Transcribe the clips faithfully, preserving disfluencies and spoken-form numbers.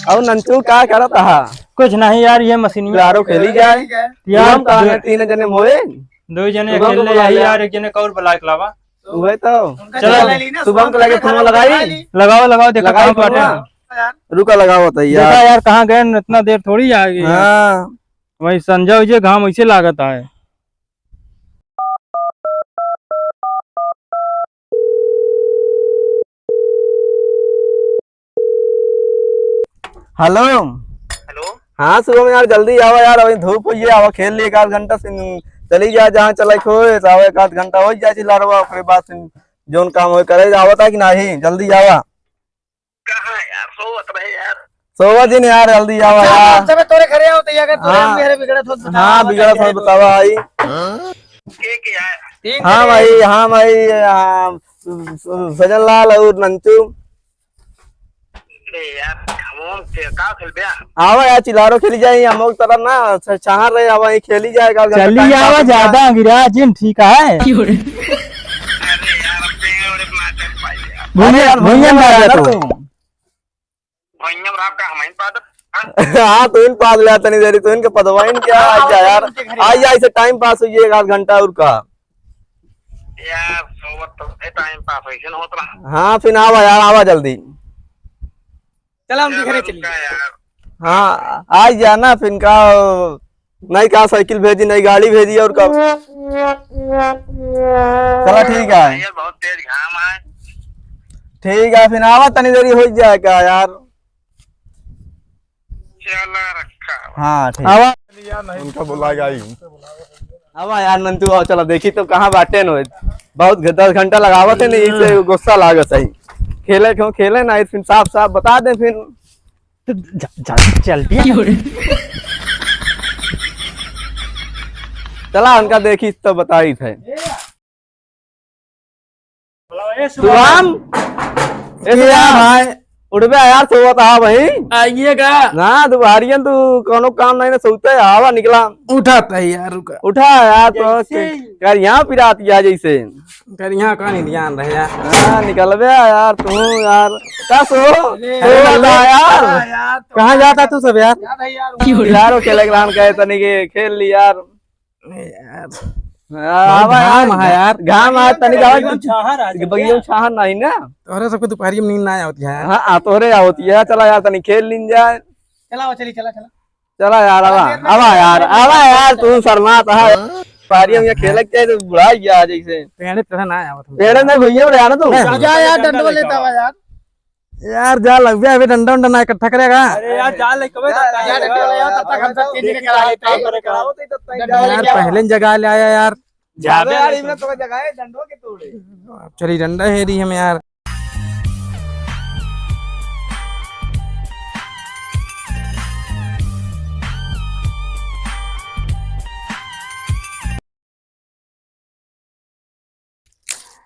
अउर नंचू का करत हा? कुछ नहीं यार, ये मशीन में चिलारो खेली जाए। यार, हम कहा दो, तीन जने मोए। दो जने शुभम को अकेले बुला यही ले। यार, एक जने का और बुला के लावा। उहे तो। चलो। शुभम को लगे फोन लगाई। लगाओ, लगाओ, देखो लगाई कहाँ फोन बाटे। ना। रुका, लगाओ तो यार। देखा यार, कहाँ गए, इतना देर थोड़ी आ गए। हाँ। वही संजय उजे घाम वैसे लागत है। हेलो। हेलो। हाँ शुभम यार, जल्दी आवा यार, अभी धूप होइए, आवा खेल लिए एक आध घंटा, फिर चली जा जहाँ चला खोए, तो आवा एक आध घंटा हो जाए चिल्लारवा, ओकरे बाद फिर जौन काम होए करे, आवता कि नहीं, जल्दी आवा। कहाँ यार, सोवत रहे यार। सोवत ही नहीं यार, जल्दी आवा अच्छा, यार। हम सबे तोरे घरे आओ तो ये अगर तोरे हाँ। हम मेरे बिगड़त होत बतावा, हाँ, बिगड़त होत बतावा आई। के के आए? तीन हाँ जने। भाई, हाँ भाई, हाँ, स-, स-, सजन लाल और नंचू। अरे यार, हम के का खेलबे यार? आवा यार, चिलारो खेली जाए, हम लोग तरफ ना छ-, छहार रहे, आवा, ये खेली जाए, का चली आवा, ज्यादा अंगिरा जिन ठीक है। अरे यार, अब पेड़ ओड़े मार पाई यार। भुइयां, अरे यार, भुइयां भुइयां मार मार दे तू। तू। भैया, रात का हम ही पादत। हाँ, तू इन पाद ले, तनी देरी, तू इनके पदवाइन क्या? आ जा यार, आ जा, इसे टाइम पास होइए एक आध घंटा और का। यार, सोवत तो है, टाइम पास वैसे न होत रहा। हाँ, फिर आवा यार, आवा जल्दी। चला, उनके घरे चलिए। रुका यार। हाँ, आ जा ना, फिर का, नई का साइकिल भेजी, नई गाड़ी भेजी और का। चला, ठीक है। यार, बहुत तेज घाम है। ठीक है, फिर आवा, तनी देरी हो जाए का यार। चला रखा। हाँ, ठीक। आवा। उनका बुलाएगा ही। आवा यार नंदू, आओ, चला देखी तो कहाँ बाटे न। बहुत घ-, दस घंटा लगावत है ना, इसे गुस्सा लागत है। खेले क्यों खेले ना, फिर साफ साफ बता दे फिर। तो जा, जा, चल पिया। चला उनका देखी तो बताई थे। ए, शुभम। शुभम। ए, क्या शुभम। भाई? उठबे यार, सोवत हा भाई। आइएगा। ना, दुपहरियन तू कोनो काम नहीं ना, सोते आवा, निकला। उठाता है यार, रुका। उठा यार, तो जैसे ही। यार, यहाँ पिरात गया जैसे। यार, यहाँ का नहीं ध्यान रहे यार। हाँ, निकलबे यार, तू यार। का सो? अरे, सोवत हा यार। हाँ यार, तो कहाँ जाता तू सब यार? यार, यार, यार, वो खेले के रहन कहे तनी के खेल ली यार। ए यार। हाँ, बहुत आवा यार, घाम है यार। घाम है, तनी बगिया जावा। में छाहर आ जाता बगिया में है। छाहर नहीं ना। तोहरे सबके दुपहरी में नींद ना आवत है। हाँ, आ, तोहरे आवत है। चला यार, तनी खेल लीन जाए। चला, चली, चला, चला। चला यार, आवा, आवा यार, आवा यार, तू शर्मात हा। दुपहरी में ये खेले के तो बुढ़ा गया जैसे। पेड़े तरह ना आवत हम। पेड़े में भैया उड़े आना तू। जा यार, डंडवा लेता आवा यार। यार, जा लगबे, अबे डंडा उंडा ना इकट्ठा करेगा। अरे यार, जा ले, कबे जा, जा, जा, डंडा ले आओ, तब तक हम सब तीन जने करा लेते हैं। डंडा ले यार, आओ। पहले न जगह ले आया यार। जा बे यार, इनमें तो जगह है, डंडों के तोड़े। चली डंडा हेरी हम यार।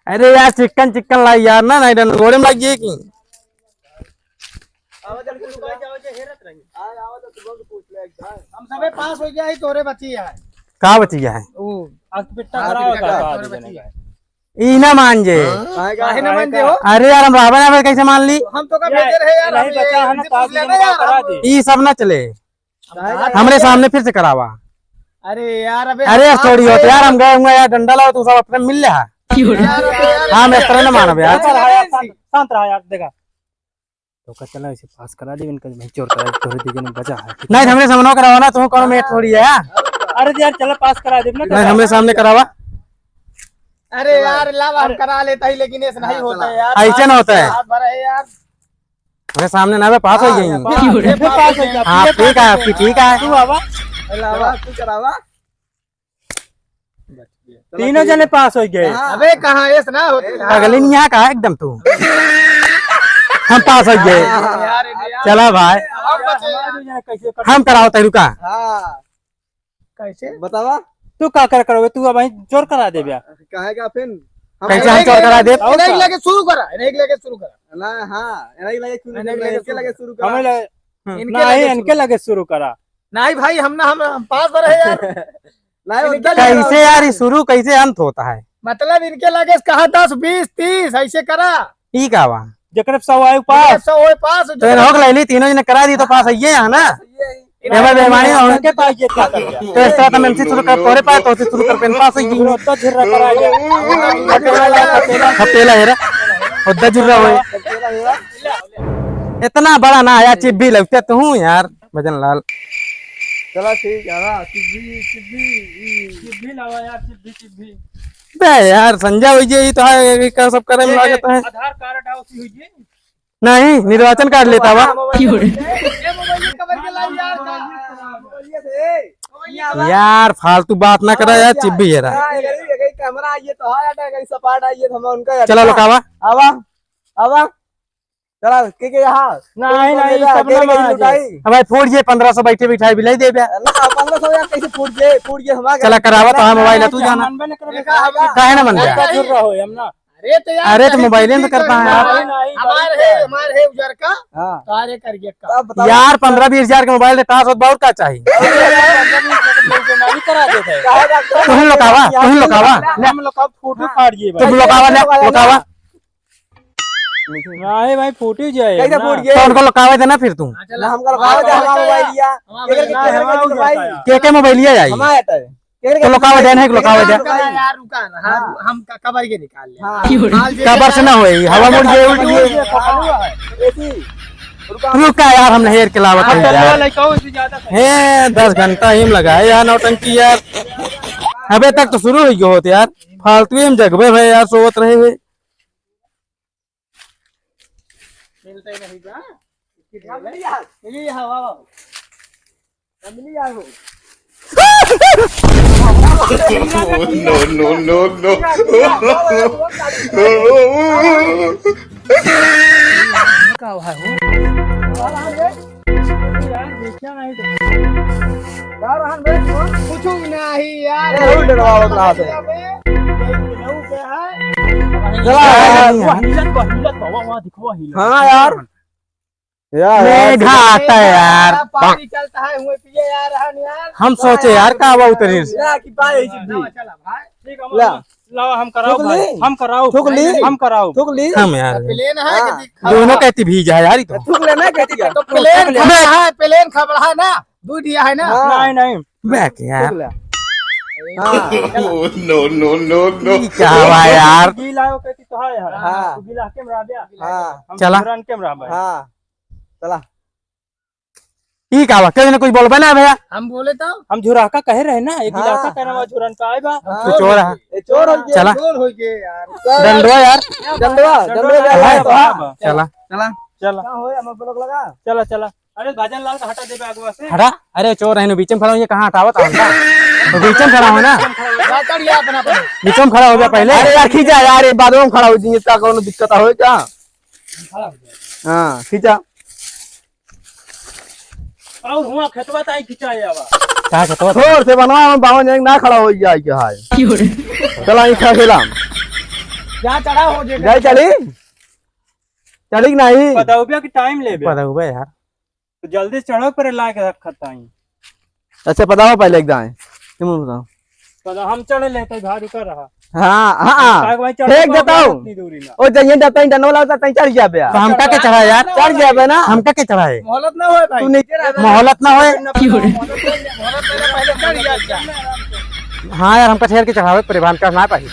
अरे यार, चिकन चिकन लाई यार, ना, नहीं, गोड़े में लग गई कि? हम सबे पास हो गया है, तोरे बची है। का बची है? वो आज पिट्टा कराओ का, तोरे बची है। ई ना मान जे। काहे ना मान जे हो? अरे यार, हम रहबे ना, कैसे मान ली? हम तो का भेजे रहे यार, नहीं हम बचा ये है ना, इनसे पाँच पूछ लेना दिन यार, करा हम दी। ई सब ना चले। काहे का हमरे सामने फिर से करावा। अरे यार, अबे अरे यार, छोड़ी होत यार, हम गए हुए यार, डंडा लाओ, तू सब अपने मिल ले हा। यार, अबे यार, हाँ, मैं इस तरह ना मानब यार। शांत रहा यार, शांत, शांत रहा यार, देखा। तो का चला इसे पास करा दे, इनका भाई चोर करा दे, तोहरे दीजिए नहीं बचा है। नहीं, हमरे सामने करावा ना, तू कौन मेट थोड़ी है। अरे यार, चला पास करा दे ना, नहीं, हमरे सामने करावा। अरे यार, लावा, हम अरे। करा लेता ही, लेकिन ऐसा नहीं हाँ, होता चला। है यार। ऐसे ना होता है। हाथ भरा है यार। अरे सामने ना बे, पास हो हाँ, गई। फिर, फिर पास हो गया, हाँ, फिर ठीक है, पास हो आपकी गया। ठीक है। तू आवा। लावा, तू करावा। तीनों जने पास हो गए। हाँ। अबे कहाँ, ऐसा ना होता है। पगली नहीं यहाँ का है एकदम तू। हम पास हो गए। हाँ, यार, यार। चला भाई। हम बचे यार। हम कराओ तैरू का। हाँ। कैसे? बतावा। तू का कर करबे? तू अब वहीं चोर करा देबे। काहे का फिन? हम कैसे हम इनके चोर करा देब? इनके लगे शुरू करा, इनके लगे शुरू करा। ना, हाँ, इनके लगे शुरू इनके करा, लगे इनके शुरू लगे करा। हमें लगे, हम्म। इनके नहीं, लगे इनके शुरू लगे शुरू करा। नहीं भाई, हम ना, हम, हम पास पर है यार। नहीं, इनके लगे कैसे यार, ये शुरू कैसे अंत होता है? मतलब इनके लगे कहा दस, बीस, तीस, ऐसे करा। ई का बा? जेकरे सौ आए पास। जेकरे सौ आए पास, तो इन्हों के लैली तीनों जने करा दी तो पास है ये है ना? ये है। ये भाई बेईमानी ना हो। के पास ये क्या कर गया? तो इस तरह तो मैं इनसे शुरू कर, तोरे पास, तो से शुरू कर, पेन पास है ये। तो झुर्रा करा गया। हपेला है रे। होद्दा झुर्रा होए। इतना बड़ा ना आया चिप भी लगते तू यार, भजन लाल। चला ठीक है, हाँ, चिप भी, चिप भी, ई। चिप भी लावा यार, चिप भी, चिप भी। बे यार, संजय हो गया, ये तो है, ये का सब करे में ए, लागत है। आधार कार्ड आओ, सी हो गई। नहीं, निर्वाचन कार्ड लेता हुआ। मोबाइल से। ए, मोबाइल से कवर के लाई यार, का? मोबाइल से, ए, मोबाइल से। यार, फालतू बात ना करा यार, चिप भी है रहा। हाँ, ये कहीं, ये कहीं कैमरा आइए तो हाँ, या कहीं सपाट आइए तो हम उनका चला, लोकावा। आवा, आवा। चला, के, के यहाँ? नहीं, नहीं, ये सब ना मार दे। अब भाई, फोड़ ये पन्द्रह सौ बैठे बिठाए भी ले दे बे। ना, पन्द्रह सौ यार, कैसे फूट गए? फूट गए, हमारा चला, करावा तो, हाँ, मोबाइल है, तू जाना। मनबे न करे। देखा, हम काहे ना मन जाए? देखा, झुर्रा हो, हम ना। अरे तो यार, अरे तो मोबाइल में तो करता है यार। नहीं, नहीं, हमार है, हमार है उजर का। हाँ। कार्य करिए का। तब बताओ। यार, पन्द्रह बीस हजार के मोबाइल रे, कहाँ से और का चाहिए? नहीं करा देते हैं। कहा जाता है। तुहिन लोकावा, तुहिन लोकावा, ले। हम लोग का फोटो फाड़ दिए भाई। तुम लोकावा, ले, लोकावा। नहीं भाई, फूट ही जाए कैसे ना। फूट गए? तो उनको लोकावे देना फिर तू। हाँ, चला। ना, हमका लोकावे दे, हमारा मोबाइल लिया। हमारा केकर के, ना, केकर के हमारा मोबाइल लिया? हमारा है। केकर के मोबाइल लिया आई? हमारा है। केकर के तो लोकावे देना है, लोकावे दे। रुका यार, रुका ना। हाँ, हाँ। हम क-, कबर के निकाल ले। हाँ। कबर से ना होई, हवा मुड़ गई, उल्ट गई। ऐसी। रुका। रुका यार, हम नहेर के लावत हैं यार। लड़का उससे ज्यादा है। हैं, दस घंटा ही लगा है यार, नौटंकी यार। अबे तक तो शुरू हो गयो होत यार, फालतू ही हम जगबे भाई यार, सोवत रहे हुए। मिलते नहीं बा। ये हवा, हवा। No, no, no, no। का हुआ हो? यार, देखा नहीं तो। यार, हम देख लो। कुछ नहीं यार। ए, उल्टे रहा होता है। अबे, ये लोग क्या है? चला यार। वहाँ हिलत बा, हिलत बा, वहाँ, वहाँ दिखवा हिलत। हाँ यार। यार, यार, मेघा आता है यार। पानी चलता है, हुए पिए यार, रहन यार। हम सोचे यार, का बा उतरी से। ना कि पाए ही सिद्धि। चला भाई, ठीक है, ला। लाओ, हम कराओ थूक भाई, ली? हम कराओ। थूक ली? हम कराओ। थूक ली? हम यार। प्लेन है हाँ। कि दिखा? दोनों कहती भीज है यार, ये तो। थूक लेना कहती है। तो प्लेन खबड़ा है, प्लेन खबड़ा है ना, दो दिया है ना। हाँ। नहीं, नहीं। बैक यार। थूक ले। हाँ। No, no, no, no। ई का बा यार? गीला हो कहती तो है यार। हाँ। तू गीला के में रह गया। हाँ। हम चला। झुरन के में रह भाई। हाँ। चला। ई का बा? केहू ने कुछ बोलबे ना भैया। हम बोले तो? हम झुराका कहे रहे ना, एक हाँ। गिलासा कहना बा, झुरन का आए बा। हाँ। तू चोर है। ए, चोर हो गया, चला। चोर हो गया यार। डंडवा यार। डंडवा, डंडवा डंडवा यार। हाँ, हाँ। चला। चला। चला। का होए, हम लोग लगा? चला, चला। अरे भजन लाल का हटा देबे अगवा से। हटा। अरे चोर है, बीच में खड़ा हो, ये कहाँ हटावत है हमका? तो बीच में खड़ा हो ना। जा, चढ़ गया अपना, अपना। बीच में खड़ा हो गया पहले। अरे यार, खींचा यार, ये बादों में खड़ा हो जाएंगे, इसका कौन दिक्कत है क्या? हाँ, खींचा। और हुआ खेतवा ताई खिंचाए आवा। का खेतवा? जोर से बनवा, हम बावन जन ना खड़ा हो जाए के हाय। क्यों रे? चला, ई खा खेला। जा चढ़ा हो जे। जाए चली? चली कि नहीं? पदौबिया के टाइम लेबे। पदौबे यार। तो जल्दी चढ़ो पर ला के रखत ताई। अच्छा, पदावा पहले एक दाएं। तुम बताओ। तो हम चढ़ लेते भाई, रुका रहा। हाँ, हाँ। काहे भाई चढ़ फेंक तो देता हूँ। इतनी दूरी ना। ओ, जइए डटई डंडोला होता, तई चढ़ जाबे यार। तो हमका के चढ़ा यार? चढ़ जाबे ना। हमका के चढ़ाए? मोहलत ना होए भाई। तू नीचे रह। मोहलत ना होए। मोहलत पहले, पहले चढ़ जा, जा। हाँ यार, हमका ठेर के चढ़ावे, परिवहन का ना पाई।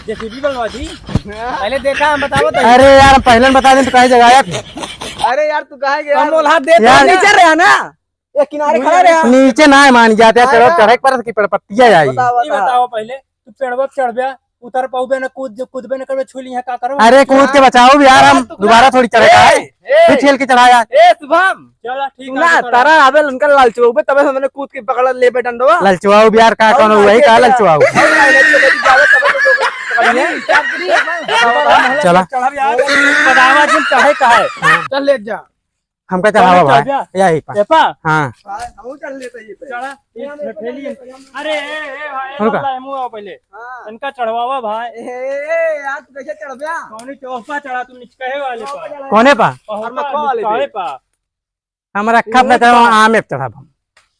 जेसीबी बनवा दी। पहले देखा, हम बतावत है। अरे यार, हम पहले न बता दें तो काहे जगाया? अरे यार, तू काहे गया? हम मोहलत देते यार। नीचे रहा ना। ये किनारे खड़ा रहे। नीचे ना मान जाते, हाँ, चढ़ो, हाँ। चढ़े पर की पत्तियाँ आई। बताओ, ई बताओ। बताओ पहले, तू पेड़वा पे चढ़बे, उतर पाउबे ना, कूद, कूदबे ना करबे, छू लिहे, का करबे? अरे कूद के बचाओ भी यार, हम यार, तू दोबारा ना। थोड़ी चढ़े का है। ए, ए, तू ठेल के चढ़ा यार। ए, शुभम। चला, ठीक सुना, है, तो तारा आवे उनका लालचुआबे, तबे हमने कूद के पकड़ लेबे डंडवा। लालचुआओ भी यार, का और कौन मार वही के का क्या? लालचुआओ? और मार के क्या? जावे तबे तो पकड़ ले। चला। चढ़ब यार, पदावा जिन चाहे का है। चल ले जा। हमका चढ़ावा चढ़ भाई, जा। यही पा। ए पा? हाँ। हाँ, हमहू चढ़ लेते ये पे। चढ़ा, ये ये हमें ठेली। पकड़ ले, अरे, ए, ए, भाई, ए, रुका। बाबा, एमू आओ पहले। हाँ। इनका चढ़वावा भाई। ए, ए, ए, यार, तू कैसे चढ़ब्या? कौनी चौपा चढ़ा, तुम निचकाहे वाले पा। चढ़ा। कोने पा? और और मत मत वाले निचकाहे पे। पा। हमरा खप ना चढ़ावा, आमे पे चढ़ावा।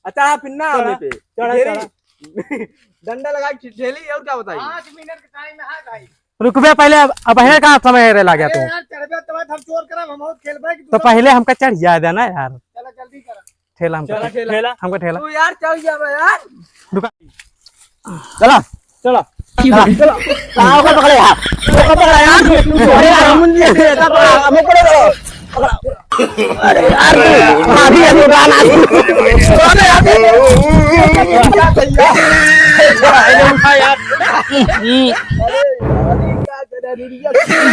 अच्छा, फिर ना चढ़ा, आमे पे। चढ़ा, ढेरी। चढ़ा। डंडा लगा के ठेली, और क्या बताई? पाँच मिनट का टाइम है भाई। रुकबे पहले, अब, अब है कहाँ समय रे लागे अरे तू? यार, चढ़बे तो हम चोर कर हम और खेलबे कि तू तो सब पहले हमका चढ़ जाए देना यार। चला जल्दी करा। ठेला हमका चला, ठेला। ठेला। हमका ठेला। तू यार चढ़ जाबे यार। रुका। चला। चला। चला, चला। हाँ, ओकर पकड़े यार। ओकर पकड़ा यार। अरे यार, हम नहीं, हम पकड़ा, हम पकड़ा। अरे यार, अभी हम उड़ान आ। अरे यार। अरे यार।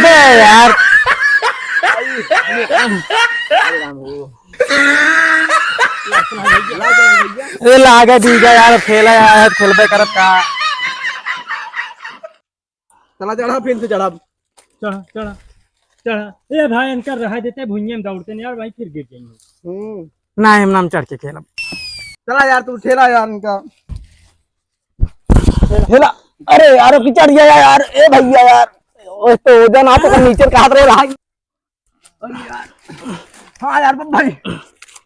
बे यार। ए, लागे दीजा यार, खेला यार, खेलबे करत का। चला चढ़ा, फिर से चढ़ा। चढ़ा, चढ़ा, चढ़ा। ए भाई, इनका रहा देते, भुइये में दौड़ते नहीं यार, भाई फिर गिर जाएंगे। हम्म। ना, हम नाम चढ़ के खेलब। चला यार, तू ठेला यार इनका। ठेला। अरे यार, की चढ़ गया यार, ए भैया यार। ओए तो वजन आप अपन नीचे का हाथ रहे रहा। अरे यार। हाँ यार, बम भाई।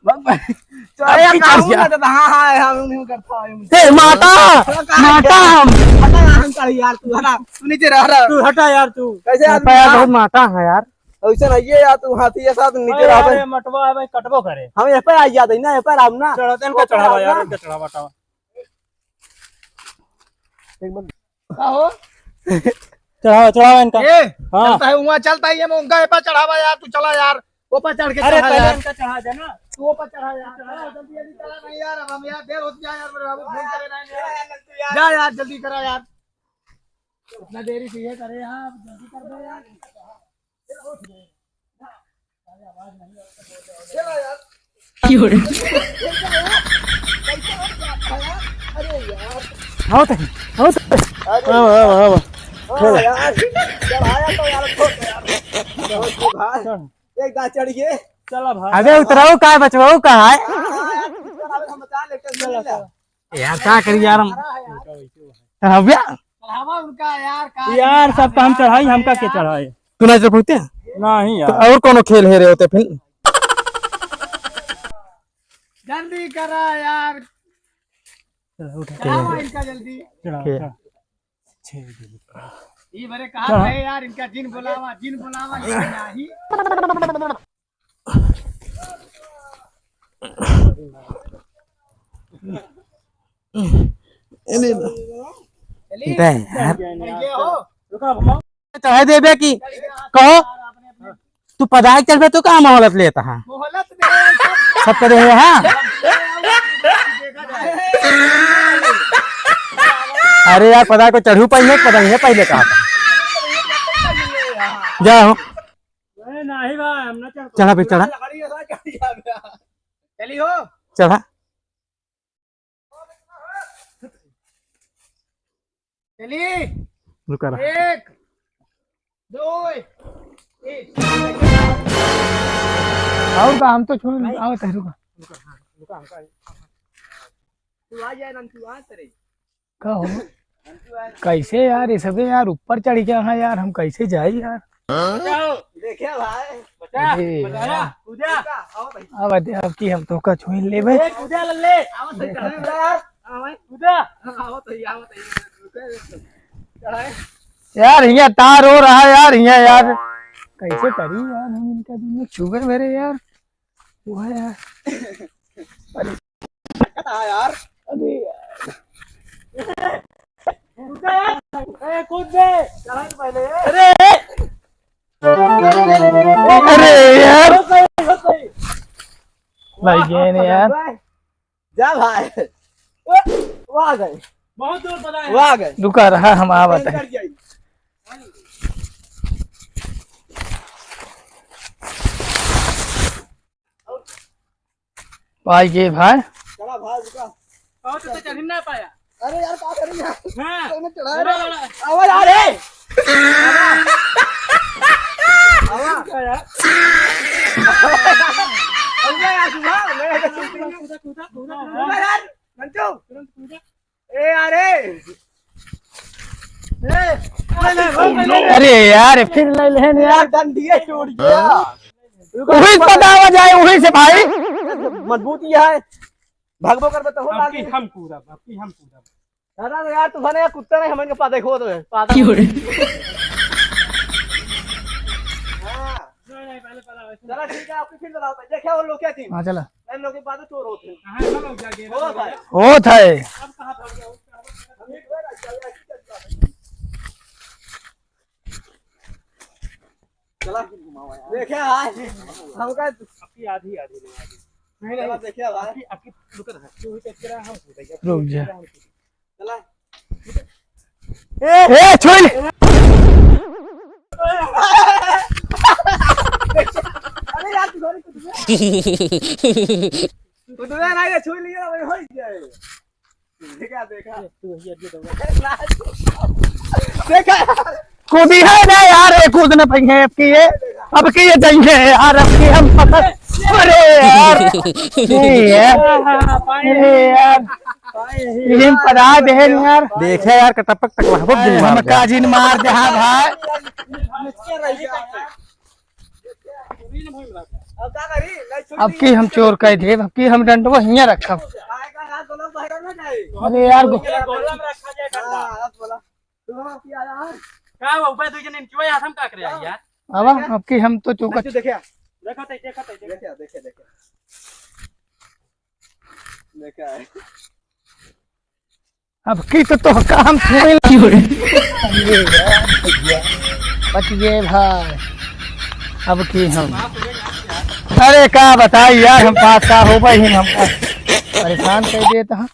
बम भाई। चल, अब यार, की काम चढ़ गया? ना देता। हाँ, हाँ, हाँ, यूं, यूं करता है, यूं। ए, माता! थोड़ा काम माता है। हम। पता ना, हम कर यार, तू हटा। तू नीचे रह, रह। तू हटा यार, तू। कैसे आदमी माता यार, यार? बहुत माता है यार। ऐसे नहीं है यार, तू हाथी के साथ नीचे अरे रह यार, बे। ये मटवा है भाई, कटबो करे। हम यहाँ पे आ जाते हैं ना, यहाँ पे आराम ना। चढ़ा, तेन का चढ़ावा यार, इनका चढ़ावा, चढ़ावा। एक बार का हो? चढ़ावा, चढ़ावा इनका। ए, हाँ। चलता है, वहाँ चलता है, ये उनका ए पर चढ़ावा यार, तू चला यार, वो पर चढ़ के अरे, चढ़ा पहले यार। इनका चढ़ा दे ना। तू वो पर चढ़ा यार, चढ़ा, जल्दी, जल्दी चला नहीं यार, अब हम यार देर होती जा यार, मेरे बाबू फोन करे ना यार। जा यार, जल्दी करा यार, इतना देरी से ये करे यार, जल्दी कर दो यार। आओ तनी, आओ तनी। अरे आओ, आओ, आओ, आओ। हाँ यार, चढ़ाया तो यार, छोड़ दे यार। छोड़ दे भाई। चढ़। एक दाँव चढ़ गए। चला भाई। अबे उतराओ, का बचवाओ, का है? हाँ, हाँ, यार, तू चढ़ावे, हम बचा लेते हैं, चला, ले ले। चला। यार, का करी यार हम? चढ़ावा उनका यार, का यार, यार, सबका हम यार, चढ़ाई, हमका के यार। चढ़ाए? तू ना चढ़ पहुँचते? नहीं तो यार। और कौनो खेल है रहे होते फिर? जल्दी करा यार। चलो, उठा। चढ़ावा इनका जल्दी। चढ़ाओ, के? चढ़ाओ। ई बरे कहा चढ़ा। रहे यार, इनका जिन बुलावा, जिन बुलावा, लेकिन नाही। ए, ले लो। चली। दे यार। ये हो। रुको, अब हम चढ़ाई देबे की? कहो, तू पदाई चढ़बे तो का मोहलत लेता है? मोहलत दे। सब करे है, हाँ? अरे यार, पदाई को चढ़ू पहिले, पदाई है पहिले कहा था। जाओ। अरे नहीं भाई, हम ना चढ़ चढ़ा बे, चढ़ा। चली हो। चढ़ा। चली। रुका रहा। एक, दो, एक। और का, हम तो छोड़, नहीं। आवत है, रुका। तू आ जाए ना, तू आ तेरे। का हो? कैसे यार, ये सबे यार ऊपर चढ़ गया है यार, हम कैसे जाई यार? बचाओ। देखे भाई। बचा, अरे बचा, यार। कूदा। कूदा, आओ भाई। अब दे, अब की हम तो का छुइन लेबे। ए, कूदा लल्ले। आओ सही चढ़े यार। आओ भाई। कूदा। आओ तो, आओ तो। चढ़ाए। यार, हियाँ तार हो रहा है यार, हियाँ यार। कैसे करी यार हम इनका दिन में छुबे मेरे यार। वो है यार। हाँ यार। अरे यार। ए, कूद बे। चढ़ा तो पहले। अरे। अरे यार। बहुत सही, बहुत सही। भाई, ये नहीं यार। जा भाई। वाह गए। बहुत दूर पता है। वाह गए। रुका रहा, हम आवत है। चढ़ जाई। पाई गए भाई। चला भाई, रुका। और तो चढ़ ही ना पाया। अरे यार, का करें यार? हाँ। तो मैं चढ़ा बड़ा, रहा। बड़ा। आवाज आ रही। आवाज। आवाज। क्या यार? कूदा, कूदा, कूदा, कूदा। कूदा यार, मंटू। तुरंत कूदा। ए, अरे। ए, अरे यार, फिर ले लेन यार। यार, डंडिया टूट गया। वही से पता हो जाए, वही से भाई। मजबूत ही है। भागबो करबे तो हो अब की लागे। हम कूदब, अब की हम कूदब। दादा, यार, तू भने कुत्ता नहीं, हमन के पादे खोद रहे। पादा। क्यों रे? हाँ। नहीं, नहीं, पहले पता चला ठीक है, आपकी फिर चलाओ भाई। देखे वो लोग क्या थी? हाँ, चला। नहीं, लोग के बाद चोर होते हैं। हाँ, चलो, जाके होत है। होत है। अब कहाँ भाग गया? चला, देखे आज हमका आपकी आधी, आधी नहीं, आधी। नहीं, चला, नहीं। देखे आज। आपकी, आपकी, रुक रहा, क्यों हुई चक्कर है, हम कूदेंगे। रुक जा। चला। ए, ए, छोड़ ले। अरे यार, तू घरे कुछ कुछ ना, ये छोड़ लिया, भाई, हो ही जाए। देखा, देखा। तू भैया, ये दौड़ा। देखा। कूदी है ना यार, ये कूद न पाई है अब की ये, अब की ये जाई है यार, अब की हम पकड़, अरे यार, ये है। अरे यार, ये पड़ा दे यार। देखे यार, कटपक तक वहाँ बहुत अरे, दिमाग हम है। काजिन मार दे, हाँ भाई। अब की हम चोर कह देब, अब की हम डंडवा हियाँ रखब। अरे यार, गो- का बा, ऊपर दो जने इनके हाथ हम का करे आई यार? अब, अब की हम तो चौकट। देखा, देखा, देखा। देखा, देखा, देखा। देखा है। अब की तो, तो काम छोड़े ला। बच गए भाई। अब की हम, अरे का बताई यार, हम पास का हो भाई, हम हमका परेशान कर देत हैं।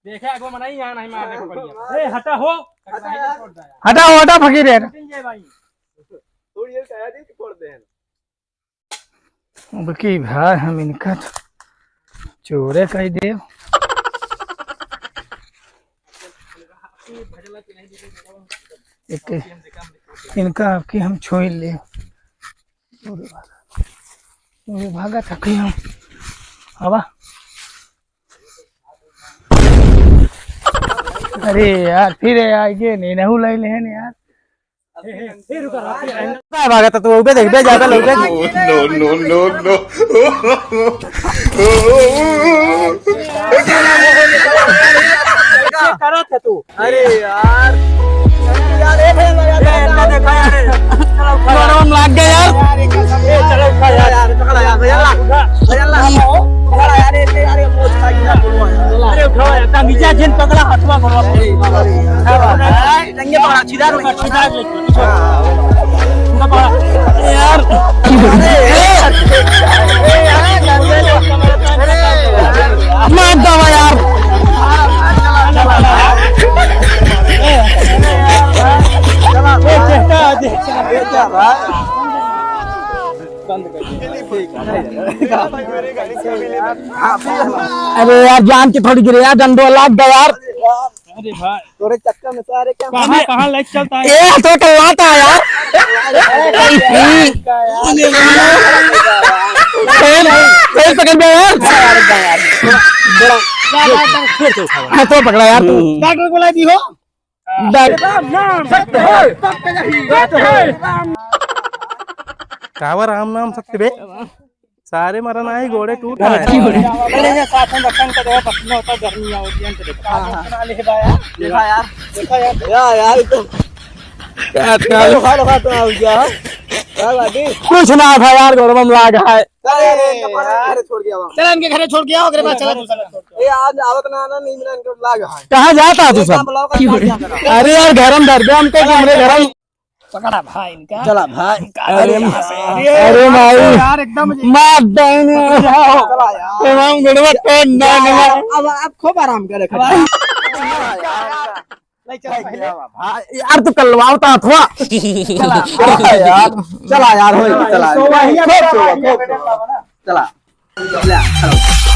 देखे, आगो मनाई यहाँ नहीं मार दे बढ़िया। ए, हटा हो। हटा यार। हटा हो, हटा फकीर यार। निकल जाए भाई। थोड़ी देर कहा दी कि फोड़ दे। अब की भाई हम इनका तो चोरे कह देव। एक इनका अब की हम छोड़ ले। अरे भागा थकी हम। आवा। अरे यार, फिर आइए, नहीं, नहीं लाई लेहन यार। ए, ए, ए, रुका, रुका, रुका। का भागत तू? उबे देख, बे ज्यादा लोग बे। No, no, no, no। क्या करत है तू? अरे यार। यार, ए भैया, लगा दे, ए, लगा दे। देखा यार, चलो, उठा। गरम लाग गया यार। ए, चलो, उठा यार। यार, पकड़ा यार, भैया, ला। उठा। भैया, ला। पकड़ा यार, ए, ए, यार, ये मोच खा गया, बोलवा यार। अरे, उठाओ यार, तंग जा, जिन पकड़ा, हथवा करो। अरे, अरे, अरे। टंगे पकड़ा, छिदा रुका, छिदा ले। हाँ। उनका पकड़ा। यार। अरे, यार। मार दवा यार। ए, चेहरा, चेहरा। अरे यार, जान के थोड़ी गिरे यार, डंडो लाग गया यार। अरे भाई। तोरे चक्कर में सारे क्या कहाँ, कहाँ लेके चलता है? ए, तो कल्लाता है यार। तेल, तेल पकड़ में यार। हाँ, तो पकड़ा यार तू। डॉक्टर को बुला दी हो। डॉक्टर। राम नाम सत्य है। सत्य ही सत्य है। कावर राम नाम सत्य बे? सारे मरन आए, गोड़े टूट आए। अरे, ये साथ में रखन का जगह पसीना होता, गर्मी आवत है, अंत देखा। हाँ, हाँ। बना ले भाई यार। देखा यार, देखा यार। या यार, ये तो क्या, क्या? लोखा, लोखा तो आ गया। क्या बात है? कुछ ना था यार, गौरवम लाग है। अरे, अरे, अरे, छोड़ गया वहाँ। चला, इनके घरे छोड़ गया, ओकरे बाद चला दूसरा। ए, आज आवत ना, ना, नहीं मिला, इनको लाग है। कहाँ जाता है तू सब? अरे यार, गरम दर्द है हमको, हमरे गरम। पकड़ा भाई इनका। चला भाई। अरे, अरे, अरे भाई। यार, एकदम मार देने। चला यार। तमाम गड़बड़ कर देने। अब, अब खूब आराम करे खड़ा। ले चल पहले। भाई, यार, तू कलवाओ ता थोड़ा। चला यार, चला यार, हो, चला। खूब, खूब, खूब। चला। ले, चलो।